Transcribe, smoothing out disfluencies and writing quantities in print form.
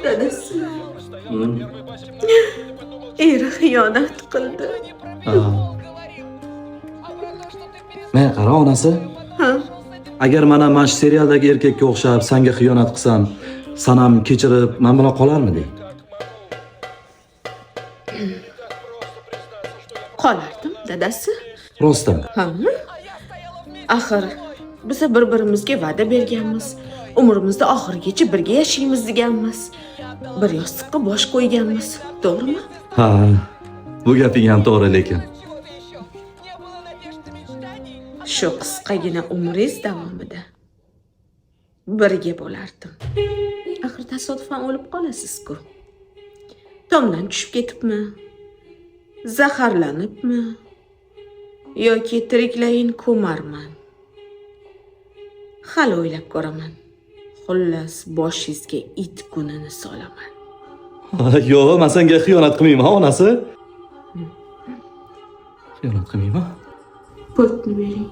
Dadasi. Eri xiyonat qildi. Ha. Men qara, onasi. Ha? Agar mana shu serialdagi erkakka o'xshab sanga xiyonat qilsam, san ham kechirib, man bilan qolarmiding? Qolardim, dadasi. Rostdan. Ha? Axir biz bir-birimizga va'da berganmiz. Umrimizda oxirigacha birga yashaymiz deganmiz. Bir yostiqqa bosh qo'yganmiz. To'g'rimi? Ha. Bu gaping ham to'g'ri lekin. Shu qisqagina umringiz davomida birga bo'lardim. Axir tasodifan o'lib qolasiz-ku. Tomdan tushib ketibmi? Zaharlanibmi? Yoki tiriklayin ko'marman. Hali o'ylab ko'raman. Xullas, boshingizga it kunini solaman. Yo'q, men senga xiyonat qilmayman, onasi. Xiyonat qilmayman. Pultni bering.